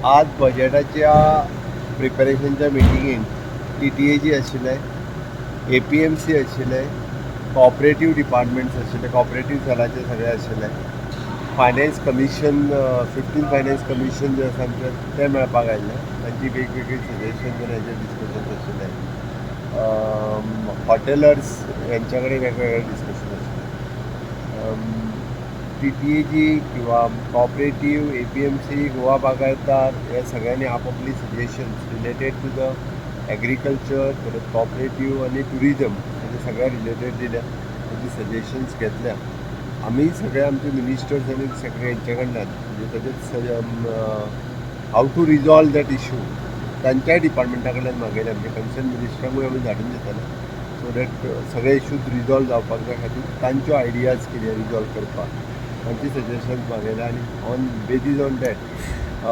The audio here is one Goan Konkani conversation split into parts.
आज बजेटाच्या प्रिपेरेशनच्या मिटिंगेन टीटीएजी आशिल्ले, एपीएमसी आशिल्ले, कॉपरेटीव डिपार्टमेंट्स आशिल्ले, कॉपरेटीव सेलाचे सगळे आशिल्ले, finance commission, 15 finance commission जे आसा आमचें तें मेळपाक आयिल्लें. तांची वेगवेगळी सजेशन आनी हेजेर डिस्कशन आशिल्लें. हॉटेलर्स यांच्या कडेन वेगवेगळे डिस्कशन आशिल्लें. टीटीएजी किंवा कॉपरेटीव, एपीएमसी, गोवा बागायतदार ह्या सगळ्यांनी आपापली suggestions related to the agriculture, परत कॉपरेटीव आनी ट्युरिजम हेजे सगळ्या रिलेटेड दिल्या. तांची सजेशन्स घेतल्या. आमी सगळे आमचे मिनिस्टर्स आनी सेक्रेटरी यांच्या कडल्यान, म्हणजे ताजेच how to resolve that issue तांच्याय डिपार्टमेंटा कडल्यान मागयलें. आमचे कन्सर्न मिनिस्टरांकूय आमी धाडून दितले, सो that सगळे इश्यूज रिजॉल्व जावपाक जाय खातीर तांच्यो आयडियाज कितें रिजॉल्व करपाक तांची सजेशन्स मागयल्या आनी on basis on that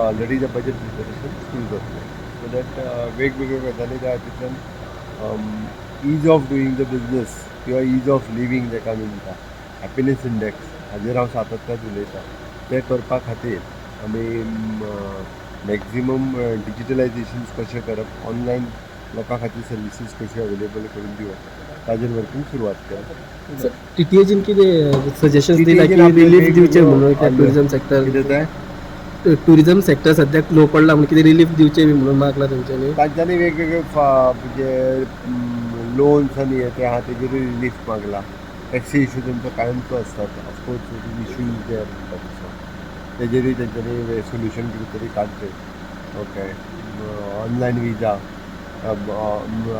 already the budget preparation सुरू जातलें, सो that वेगवेगळ्यो गजाली त्या हातूंतल्यान ease of doing the business किंवा is of living जाका आमी म्हणटा, हॅपिनेस इंडेक्स, हाजेर हांव सातत्यान उलयतां, तें करपा खातीर आमी मॅक्झिमम डिजिटलायझेशन्स कशें करप, ऑनलायन लोकां खातीर सर्विसीस कश्यो अवेलेबल करून दिवप, ताजेर वर्कींग सुरवात केल्या. टीटीएजीन कितें सजेशन दिला TTA की रिलीफ दिवचें म्हणून आपले टुरिझम सेक्टर? कितें तें? टुरिझम सेक्टर सद्याक लो पडला म्हणून कितें रिलीफ दिवचें बी म्हणून मागला तेंच्यांनी? तांच्यांनी वेगवेगळे म्हणजे लोन्स आनी हे ते आहा तेजेरूय रिलीफ मागला. टॅक्सी इशू तेंचो कायमचो आसतात, ऑफकोर्स इशू is there म्हणटा तसो, तेजेरूय तेंच्यांनी सोल्युशन कितें तरी काडचें. Okay, online visa,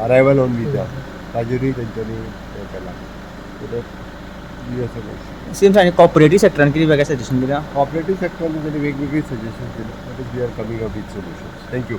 arrival on visa, ताजेरूय तेंच्यांनी हें केलां. सो that CM आनी कॉपरेटीव सेक्टरान कितें वेगळें सजेशन दिलां? कॉपरेटीव सेक्टरान तेंच्यांनी वेगवेगळी सजेशन्स दिले. That is, we are coming up with solutions. Thank you.